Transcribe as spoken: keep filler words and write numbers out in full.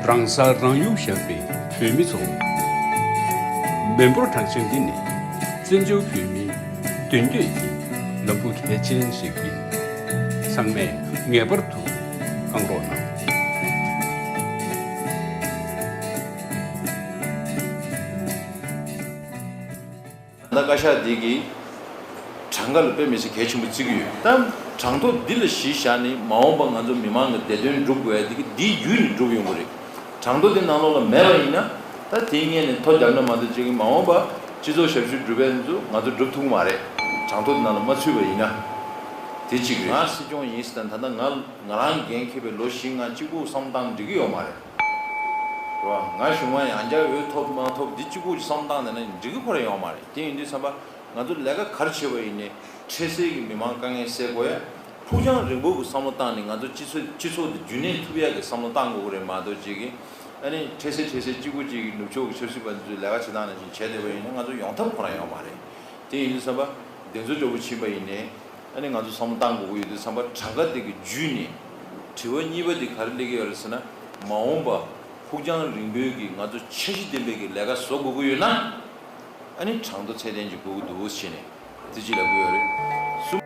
རང་ས་རང་ཡུལ་བཞག་པའི་བོད་མི་ཚོ། མི་འབོར་གྲངས་ཆེན་འདི་ནི་བཙན་བྱོལ་བོད་མིའི་མདུན་སྐྱོད་ཀྱི་ལམ་བུ་གལ་ཆེན་ཞིག་ཡིན། ཚང་མས་ངེས་པར་དུ་བཀང་རོགས་གནང་། ད་བཀའ་ཤག་འདི་གིས་གྲངས་ཀ་ལ་དཔེ་མི་སྲིད་གལ་ཆེན་པོ་བརྩི་གི་ཡོད། ད་གྲངས་ཐོ་འདི་ལ་གཞི་བཞག་ནས་མ་འོངས་པ་ང་ཚོ་མི་མང་གི་བདེ་དོན་སྒྲུབ་དགོས་ཡ་འདི་གི་འདིའི་བརྒྱུད་ནས་སྒྲུབ་ཡོང་གི་རེད། གྲངས་ཐོ་འདི་ནང་ལོགས་ལ་མེད་པ་ཡིན་ན། ད་དེའི་སྔོན་ནས་ཐོ་བརྒྱབ་ན་མ་གཏོགས་ཅིག་གི་མ་འོངས་པ་སྤྱི་ཚོགས་ཞབས་ཞུ་སྒྲུབ་ཡ་ཚོ་ང་ཚོ་སྒྲུབ་ཐུབ་ཀྱི་མ་རེད། གྲངས་ཐོ་འདི་ནང་ལ་མ་ཚུད་པ་ཡིན་ན། དེ་གཅིག་རེད། ང་སྲིད་སྐྱོང་ཡིན་ཟེར་ན་ད་ལྟ་ང་ང་རང་འགན་འཁྱེར་བའི་ལོ་བཞི་ལྔ་གཅིག་པུ་བསམ་བློ་བཏང་འགྲིག་གི་ཡོད་མ་རེད། རེད་བ། ང་གཞུང་ལ་ཡང་བསྐྱར་འོས་ཐོབ་མ་ཐོབ་འདི་གཅིག་པུ་བསམ་བློ་བཏང་ནས་ན་འགྲིག་གི་ཁོ་རང་ཡོད་མ་རེད། དེ་ཡིན་དུས་ཙམ་པ་ང་ཚོ་ལས་ཀ་ག་རེ་བྱེད་པ་ཡིན་ནའི་འཕྲལ་སེལ་གྱི་མི་མང་དཀའ་ངལ་སེལ་དགོས་ཡ། ཕུགས་རྒྱང་རིང་པོ་གི་བསམ་བློ་བཏང་ནས་ང་ཚོ་སྤྱི་ཚོགས་སྤྱི་ཚོགས་འདི་རྒྱུན་གནས་ཐུབ་ཡ་གི་བསམ་བློ་བཏང་དགོས་ཀྱི་རེད་མ་གཏོགས་ཅིག་གི། ཨ་ནི་འཕྲལ་སེལ་འཕྲལ་སེལ་གཅིག་པུ་གཅིག་གི་ནུབ་ཕྱོགས་ཀྱི་ཆབ་སྲིད་པ་ཚོས་ལས་ཀ་བྱེད་སྟངས་ནང་བཞིན་བྱས་བསྡད་པ་ཡིན་ན་ང་ཚོ་ཡོང་ཐབས་ཁོ་རང་ཡོད་མ་རེད། དེ་ཡིན་དུས་ཙམ་པ་གདེང་ཚོད་འདྲ་པོ་ཕྱིན་པ་ཡིན་ནའི། ཨ་ནི་ང་ཚོ་བསམ་བློ་བཏང་དགོས་ཀྱི་ཡོད་དུས་ཙམ་པ་གྲངས་ཀ་དེ་གི་བརྒྱུད་ནས། དྲི་བ་གཉིས་པ་དེ་ག་རེ་སླེབས་ཀྱི་ཡོད་རེད་ཟེར་ན། མ་འོངས་པ་ཕུགས་རྒྱང་རིང་པོའི་གི་ང་ཚོ་འཆར་གཞི་ལྡན་པའི་གི་ལས་ཀ་བཟོ་དགོས་ཀྱི་ཡོད་ན། ཨ་ནི་གྲངས་ཐོ་ཚད་ལྡན་ཅིག་དགོས་ཀྱི་འདུག་ཟེར་ནས་དེ་ཅིག་ལབ་ཀྱི་ཡོད་རེད། གསུམ།